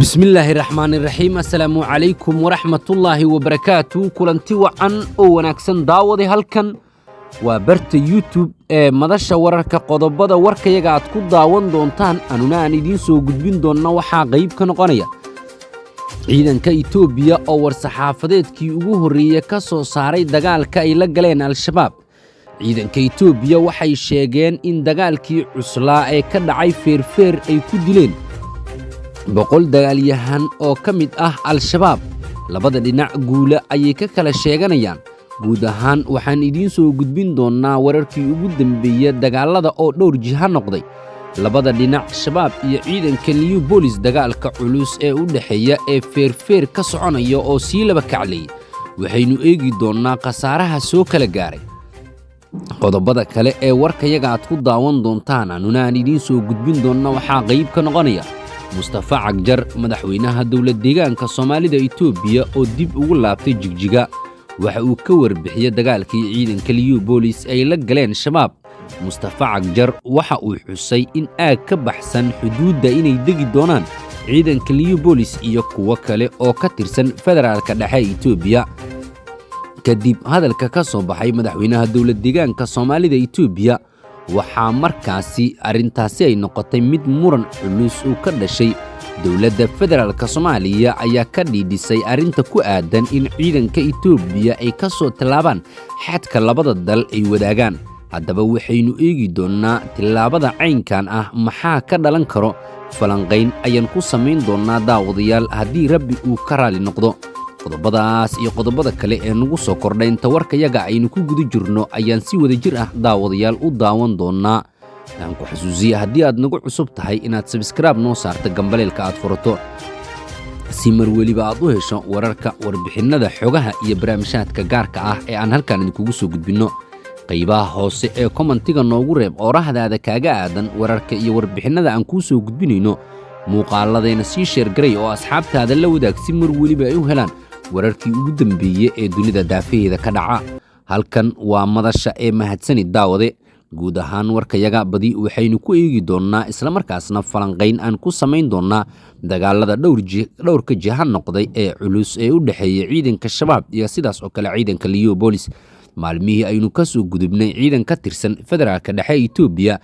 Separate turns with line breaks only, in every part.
Bismillaahi raxmaani raxiim. Assalaamu calaykum waraxmatullaahi wabarakaatu. Kulanti wacan oo wanaagsan, daawade. Halkan waa barta YouTube ee Madasha Wararka. Qodobada warkayaga aad ku daawan doontaan, anuna aan idiin soo gudbin doonna, waxaa qayb ka noqonaya ciidanka Itoobiya oo war-saxaafadeedkii ugu horreeye ka soo saaray dagaalka ay la galeen Al-Shabaab. Ciidanka Itoobiya waxay sheegeen in dagaalkii cuslaa ee ka dhacay Feerfeer ay ku dileen 100 dagaalyahan oo ka mid ah Al-Shabaab. Labada dhinac guula ayay ka kala sheeganayaan. Guud ahaan waxaan idiin soo gudbin doonnaa wararkii ugu dambeeya dagaallada oo dhowr jiha noqday. Labada dhinac, Shabaab iyo ciidanka New Bolis, dagaalka culus ee u dhexeeya ee Feerfeer ka soconaya oo sii laba kacleeyay, waxaynu eegi doonnaa khasaaraha soo kala gaaray. Qodobada kale ee warkayaga aad ku daawan doontaan, anuna aan idiin soo gudbin doonna, waxaa qayb ka noqonaya Mustafa Cagjar, madaxweynaha dowlad deegaanka Soomaalida Itoobiya, oo dib ugu laabtay Jigjiga. Waxa uu ka warbixiyey dagaalkii ciidanka Liyu Boolis ay la galeen Shabaab. Mustafa Cagjar waxa uu xusay in aag ka baxsan xuduudda inay degi doonaan ciidanka Liyu Boolis iyo kuwo kale oo ka tirsan federaalka dhexe Itoobiya. Kadib hadalka ka soo baxay madaxweynaha dowlad deegaanka Soomaalida Itoobiya, waxaa markaasi arrintaasi ay noqotay mid muran culus uu ka dhashay. Dowladda federaalka Soomaaliya ayaa ka dhiidhisay arrinta ku aadan in ciidanka Itoobiya ay ka soo tallaabaan xadka labada dal ay wadaagaan. Haddaba waxaynu eegi doonnaa tillaabada caynkan ah maxaa ka dhalan karo. Falanqayn ayaan ku samayn doonnaa, daawadayaal, haddii Rabbi uu ka raali noqdo. Qodobadaas iyo qodobada kale ee nagu soo kordhay inta warkayaga aynu ku guda jirno ayaan si wada jir ah, daawadayaal, u daawan doonnaa. Aan ku xasuusiya, haddii aad nagu cusub tahay, inaad subscribe noo saarta, gambaleelka aad furato, si mar weliba aad u hesho wararka, warbixinnada, xogaha iyo barnaamijhaadka gaarka ah ee aan halkan idinkugu soo gudbinno. Qaybaha hoose ee commentiga noogu reeb oorahdaada kaaga aadan wararka iyo warbixinnada aan kuu soo gudbinayno. Muuqaaladayna sii share garay oo asxaabtaada la wadaag, si mar weliba ay u helaan wararkii ugu dambeeye ee dunida daafaheeda ka dhaca. Halkan waa Madasha ee mahadsani, daawade. Guud ahaan warkayaga badi waxaynu ku eegi doonnaa, islamarkaasna falanqayn aan ku samayn doonnaa, dagaalada dhowrka jiha noqday ee culus ee u dhexeeya ciidanka Shabaab iyo sidaas oo kale ciidanka Liyo Bolis. Maalmihii aynu ka soo gudubnay, ciidan ka tirsan federaalka dhexe Itoobiya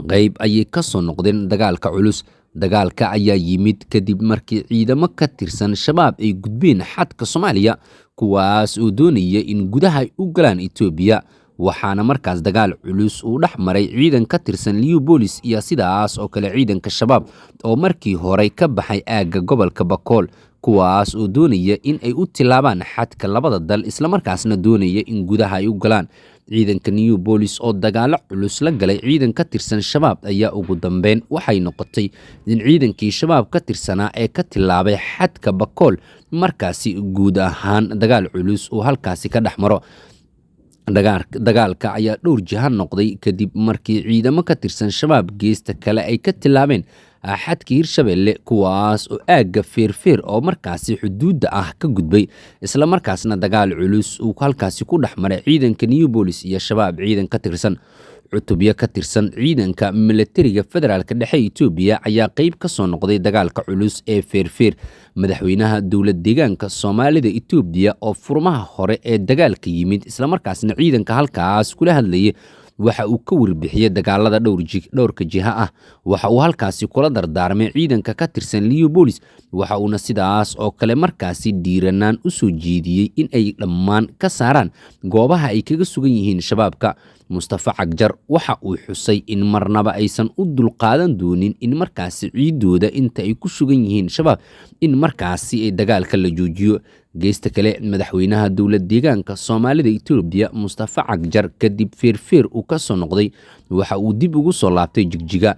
qayb ayay ka soo noqdeen dagaalka culus. Dagaalka ayaa yimid kadib markii ciidamo ka tirsan Shabaab ay gudbeen xadka Soomaaliya, kuwaas oo doonaya in gudaha ay u galaan Itoobiya. Waxaana markaas dagaal culus uu dhex maray ciidan ka tirsan Liyu Bolis iyo sidaas oo kale ciidanka Shabaab oo markii horey ka baxay aagga gobolka Bakool, kuwaas oo doonaya in ay u tilaabaan xadka labada dal, islamarkaasna doonaya in gudaha ay u galaan. Ciidanka New Bolis oo dagaalo culus la galay ciidan ka tirsan Shabaab ayaa ugu dambeyn waxay noqotay in ciidankii Shabaab ka tirsanaa ee ka tilaabay xadka Bakool markaasi guud ahaan dagaal culus uu halkaasi ka dhex maro. Dagaalka ayaa dhowr jiha noqday kadib markii ciidamo ka tirsan Shabaab geesta kale ay ka tilaabeen xadka Hirshabelle, kuwaas oo aagga Feerfeer oo markaasi xuduudda ah ka gudbay, islamarkaasna dagaal culus uu halkaasi ku dhex maray ciidanka New Bolis iyo Shabaab ciidan ka tirsan. Cutubyo ka tirsan ciidanka milatariga federaalka dhexe Itoobiya ayaa qayb ka soo noqday dagaalka culus ee Feerfeer. Madaxweynaha dowlad deegaanka Soomaalida Itoobiya oo furmaha hore ee dagaalka yimid, islamarkaasna ciidanka halkaas kula hadlayay, waxa uu ka warbixiyey dagaalada dhowrka jiha ah. Waxa uu halkaasi kula dardaarmay ciidanka ka tirsan Liyu Bolis, waxa uuna sidaas oo kale markaasi dhiiranaan u soo jeediyey in ay dhammaan ka saaraan goobaha ay kaga sugan yihiin Shabaabka. Mustafa Cagjar waxa uu xusay in marnaba aysan u dulqaadan doonin in markaasi ciidooda inta ay ku sugan yihiin Shabaab in markaasi ay dagaalka la joojiyo. Geesta kale, madaxweynaha dowlad deegaanka Soomaalida Itoobiya, Mustafa Cagjar, kadib Feerfeer uu ka soo noqday, waxa uu dib ugu soo laabtay Jigjiga.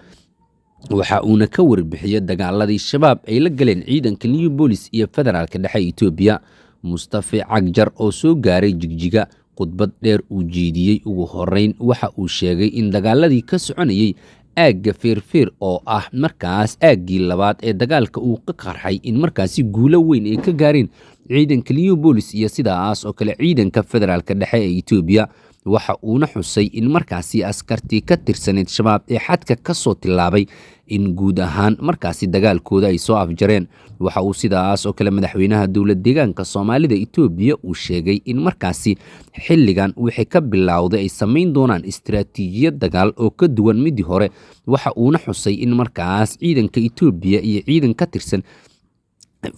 Waxa uuna ka warbixiyey dagaaladii Shabaab ay la galeen ciidanka New Bolis iyo federaalka dhexe Itoobiya. Mustafa Cagjar oo soo gaaray Jigjiga, khudbad dheer uu jeediyey, ugu horeyn waxa uu sheegay in dagaaladii ka soconayey aagga Feerfeer, oo ah markaas aaggii labaad ee dagaalka uu ka qarxay, in markaasi guulo weyn ay ka gaareen ciidanka Liyu Bolis iyo sidaas oo kale ciidanka federaalka dhexe ee Itoobiya. Waxa uuna xusay in markaasi askartii ka tirsaneyd Shabaab ee xadka ka soo tillaabay in guud ahaan markaasi dagaalkooda ay soo afjareen. Waxa uu sidaas oo kale madaxweynaha dowlad deegaanka Soomaalida Itoobiya uu sheegay in markaasi xilligan wixii ka bilowday ay samayn doonaan istiraatiijiyad dagaal oo ka duwan midii hore. Waxa uuna xusay in markaas ciidanka Itoobiya iyo ciidan ka tirsan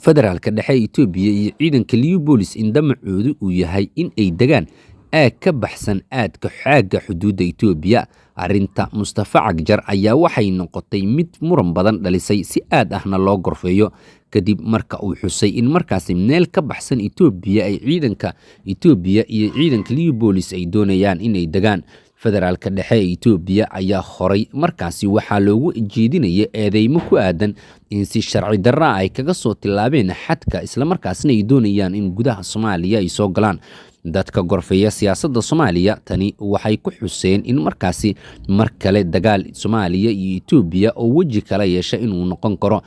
federaalka dhexe Itoobiya iyo ciidanka Liubolis in damacoodu uu yahay in ay degaan aag ka baxsan aadka xaagga xuduudda Itoobiya. Arrinta Mustafa Cagjar ayaa waxay noqotay mid muran badan dhalisay, si aad ahna loo gorfeeyo, kadib marka uu xusay in markaasi meel ka baxsan Itoobiya ay ciidanka Itoobiya iyo ciidanka Liubolis ay doonayaan inay degaan. Federaalka dhexe ee Itoobiya ayaa horay markaasi waxaa loogu jeedinaya eedeymo ku aadan in si sharci darra ay kaga soo tillaabeen xadka, islamarkaasna ay doonayaan in gudaha Soomaaliya ay soo galaan. Dadka gorfeeya siyaasadda Soomaaliya tani waxay ku xuseen in markaasi mar kale dagaal Soomaaliya iyo Itoobiya oo weji kala yeesha inuu noqon karo,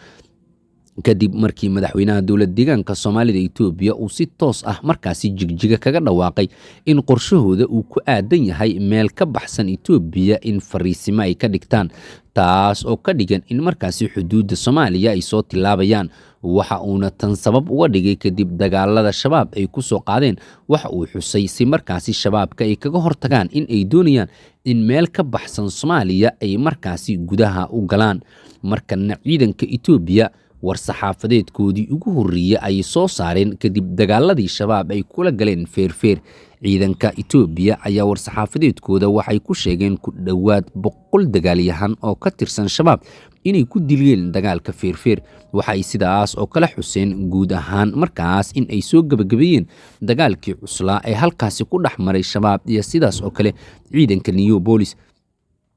kadib markii madaxweynaha dowlad deegaanka Soomaalida Itoobiya uu si toos ah markaasi Jigjiga kaga dhawaaqay in qorshahooda uu ku aadan yahay meel ka baxsan Itoobiya in fariisimo ay ka dhigtaan, taas oo ka dhigan in markaasi xuduudda Soomaaliya ay soo tilaabayaan. Waxa uuna tan sabab uga dhigay kadib dagaalada Shabaab ay ku soo qaadeen. Waxa uu xusay si markaasi Shabaabka ay kaga hortagaan in ay doonayaan in meel ka baxsan Soomaaliya ay markaasi gudaha u galaan. Markana ciidanka Itoobiya war-saxaafadeedkoodii ugu horreeyey ayay soo saareen kadib dagaaladii Shabaab ay kula galeen Feerfeer. Ciidanka Itoobiya ayaa war-saxaafadeedkooda waxay ku sheegeen ku dhowaad 100 dagaalyahan oo ka tirsan Shabaab inay ku dileen dagaalka Feerfeer. Waxay sidaas oo kale xuseen guud ahaan markaas in ay soo gebagabeeyeen dagaalkii cuslaa ee halkaasi ku dhex maray Shabaab iyo sidaas oo kale ciidanka New Bolis.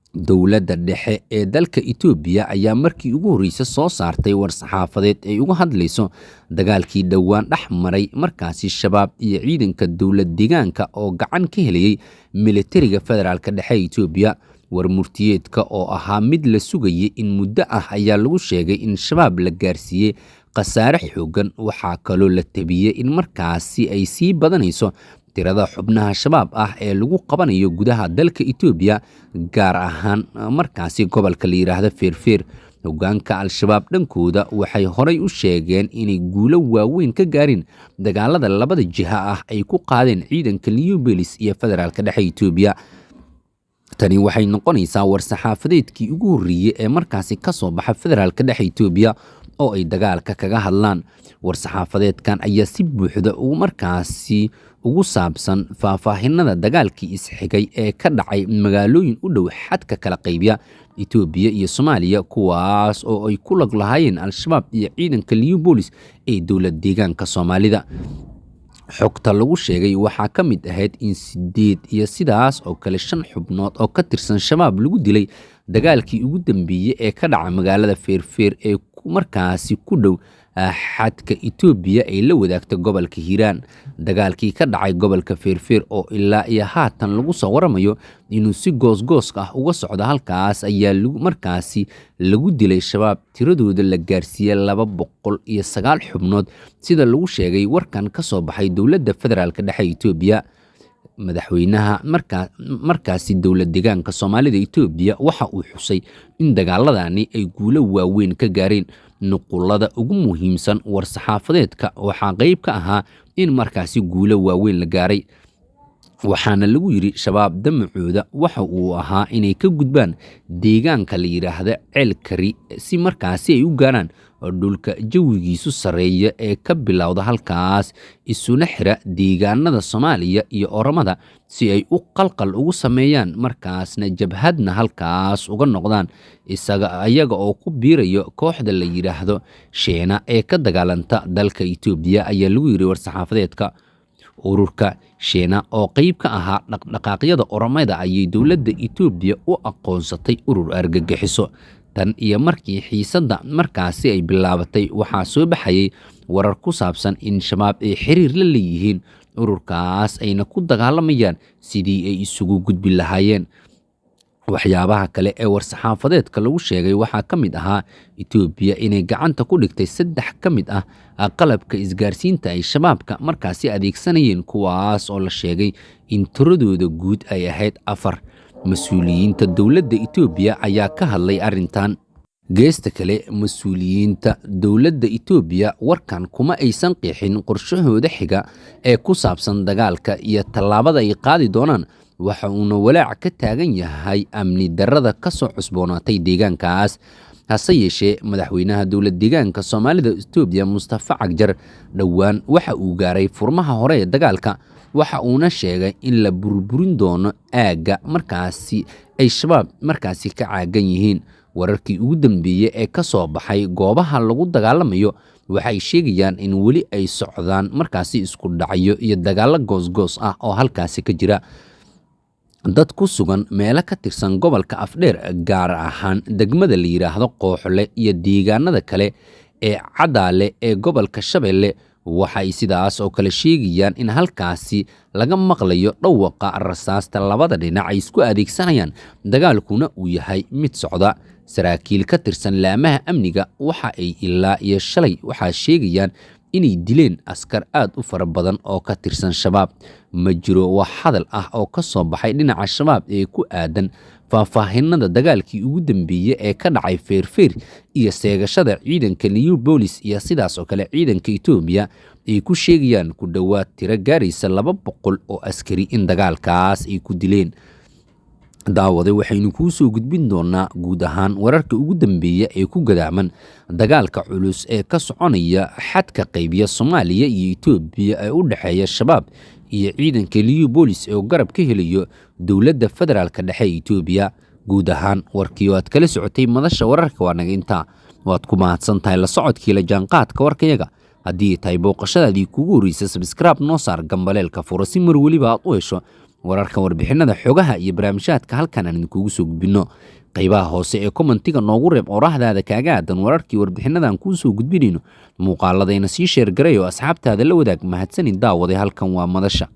Dowladda dhexe ee dalka Itoobiya ayaa markii ugu horreysay soo saartay war-saxaafadeed ay uga hadlayso dagaalkii dhowaan dhex maray markaasi Shabaab iyo ciidanka dowlad deegaanka oo gacan ka helayay militariga federaalka dhexe ee Itoobiya. War murtiyeedka oo ahaa mid la sugayay in muddo ah ayaa lagu sheegay in Shabaab la gaarsiiyey khasaare xooggan. Waxaa kaloo la tabiyey in markaasi ay sii badanayso tirada xubnaha Shabaab ah ee lagu qabanayo gudaha dalka Itoobiya, gaar ahaan markaasi gobolka la yiraahdo Feerfeer. Hoggaanka Al-Shabaab dhankooda waxay horay u sheegeen inay guulo waaweyn ka gaareen dagaalada labada jiha ah ay ku qaadeen ciidanka Liubelis iyo federaalka dhexe Itoobiya. Tani waxay noqonaysaa war-saxaafadeedkii ugu horreeyey ee markaasi ka soo baxa federaalka dhexe Itoobiya oo ay dagaalka kaga hadlaan. War-saxaafadeedkan ayaa si buuxda ugu markaasi ugu saabsan faahfaahinada dagaalkii isxigay ee ka dhacay magaalooyin u dhow xadka kala qaybiya Itoobiya iyo Soomaaliya, kuwaas oo ay ku lag lahaayeen Al-Shabaab iyo ciidanka Liubolis ee dowlad deegaanka Soomaalida. Xogta lagu sheegay waxaa ka mid ahayd in 8 iyo sidaas oo kale 5 xubnood oo ka tirsan Shabaab lagu dilay dagaalkii ugu dambeeyey ee ka dhaca magaalada Feerfeer ee markaasi ku dhow xadka Itoobiya ay la wadaagta gobolka Hiiraan. Dagaalkii ka dhacay gobolka Feerfeer oo ilaa iyo haatan lagu soo waramayo inuu si goosgoos ah uga socdo halkaas ayaa markaasi lagu dilay Shabaab tiradooda la gaarsiiyey 209 xubnood, sida lagu sheegay warkan ka soo baxay dowladda federaalka dhexe Itoobiya. Madaxweynaha markaasi dowlad deegaanka Soomaalida Itoobiya waxa uu xusay in dagaaladani ay guulo waaweyn ka gaareen. Nuqulada ugu muhiimsan war-saxaafadeedka waxaa qayb ka ahaa in markaasi guulo waaweyn la gaaray, waxaana lagu yiri Shabaab damacooda waxa uu ahaa inay ka gudbaan deegaanka la yiraahdo Ceelkari si markaasi ay u gaaraan dhulka jawigiisu sarreeya ee ka bilowda halkaas isuna xira deegaanada Soomaaliya iyo Oromada, si ay u qalqal ugu sameeyaan markaasna jabhadna halkaas uga noqdaan, isaga ayaga oo ku biirayo kooxda la yiraahdo Sheena ee ka dagaalanta dalka Itoobiya, ayaa lagu yiri war-saxaafadeedka. Ururka Sheena oo qayb ka ahaa dhaqdhaqaaqyada Oromada ayay dowladda Itoobiya u aqoonsatay urur argagixiso. Tan iyo markii xiisadda markaasi ay bilaabatay waxaa soo baxayay warar ku saabsan in Shabaab ay xiriir la leeyihiin ururkaas ayna ku dagaalamayaan sidii ay isugu gudbi lahaayeen. Waxyaabaha kale ee war-saxaafadeedka lagu sheegay waxaa ka mid ahaa Itoobiya inay gacanta ku dhigtay 3 ka mid ah qalabka isgaarsiinta ay Shabaabka markaasi adeegsanayeen, kuwaas oo la sheegay in tiradooda guud ay ahayd 4. Mas-uuliyiinta dowladda Itoobiya ayaa ka hadlay arrintan. Geesta kale, mas-uuliyiinta dowladda Itoobiya warkan kuma aysan qeexin qorshahooda xiga ee ku saabsan dagaalka iyo tallaabada ay qaadi doonaan, waxa uuna walaac ka taagan yahay amni darrada ka soo cusboonaatay deegaankaas. Hase yeeshee, madaxweynaha dowlad deegaanka Soomaalida Itoobiya Mustafa Cagjar dhowaan waxa uu gaaray furmaha hore ee dagaalka, waxa uuna sheegay in la burburin doono aagga markaasi ay Shabaab markaasi ka caagan yihiin. Wararkii ugu dambeeyey ee ka soo baxay goobaha lagu dagaalamayo waxay sheegayaan in weli ay socdaan markaasi isku dhacyo iyo dagaallo goosgoos ah oo halkaasi ka jira. Dad ku sugan meelo ka tirsan gobolka Afdheer, gaar ahaan degmada la yidhaahdo Qooxle iyo deegaanada kale ee Cadaale ee gobolka Shabeelle, waxay sidaas oo kale sheegayaan in halkaasi laga maqlayo dhawaqa rasaasta labada dhinac ay isku adeegsanayaan, dagaalkuna uu yahay mid socda. Saraakiil ka tirsan laamaha amniga waxa ay ilaa iyo shalay waxaa sheegayaan inay dileen askar aad u fara badan oo ka tirsan Shabaab. Ma jiro wax hadal ah oo ka soo baxay dhinaca Shabaab ee ku aadan faahfaahinada dagaalkii ugu dambeeyey ee ka dhacay Feerfeer iyo seegashada ciidanka New Bolis iyo sidaas oo kale ciidanka Itoobiya ay ku sheegayaan ku dhowaad tiro gaaraysa 200 oo askari in dagaalkaas ay ku dileen. Daawade, waxaynu kuu soo gudbin doonaa guud ahaan wararka ugu dambeeya ee ku gadaaman dagaalka culus ee ka soconaya xadka qaybiya Soomaaliya iyo Itoobiya ee u dhexeeya Shabaab iyo ciidanka Liyu Boolis oo garab ka helayo dowladda federaalka dhexe ee Itoobiya. Guud ahaan warkii oo aad kala socotay madasha wararka waa naga intaa. Waad ku mahadsan tahay la socodkii la jaanqaadka warkayaga. Haddii tahay booqashadaadii kugu horreysay, sabskraib noo saar, gambaleelka furo si mar weliba aad u hesho wararka, warbixinada, xogaha iyo barnaamijyaadka halkan aan idinkugu soo gudbinno. Qaybaha hoose ee kommentiga noogu reeb oraahdaada kaaga aadan wararkii warbixinadan kuu soo gudbinayno. Muuqaaladayna sii sheergaray oo asxaabtaada la wadaag. Mahadsanid daawaday, halkan waa madasha.